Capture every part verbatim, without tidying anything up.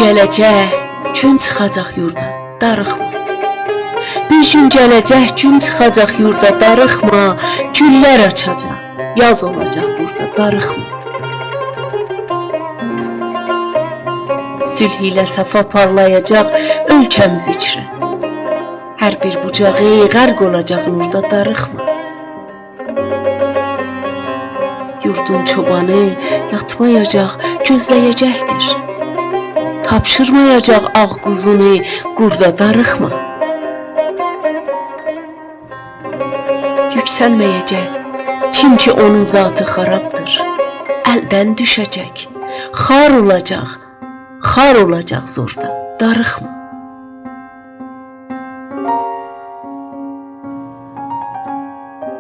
گله‌جک، گون چیخاجاق یوردا، داریخما. بیر گون گله‌جک، گون چیخاجاق یوردا، داریخما. گوللر آچاجاق، یاز اولاجاق بوردا، داریخما. صلح ایله صفا پارلایاجاق اؤلکه‌میز ایچره. هر بیر بوجاغی غرق اولاجاق نوردا، داریخما. یوردون چوبانی یاتمایاجاق، گؤزله‌یه‌جکدیر. تاپشیرمایاجاق آغ قوزونو قوردا، داریخما. یوکسلمه‌یه‌جک، چونکی اونون ذاتی خارابدیر. الدن دوشه‌جک، خوار اولاجاق، خوار اولاجاق زوردا، داریخما.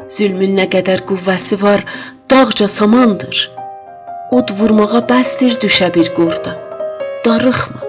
ظلمون نه قدر قوه‌سی وار، داغجا ساماندیر. اود وورماغا بسدیر دوشه بیر قوردا، داریخما.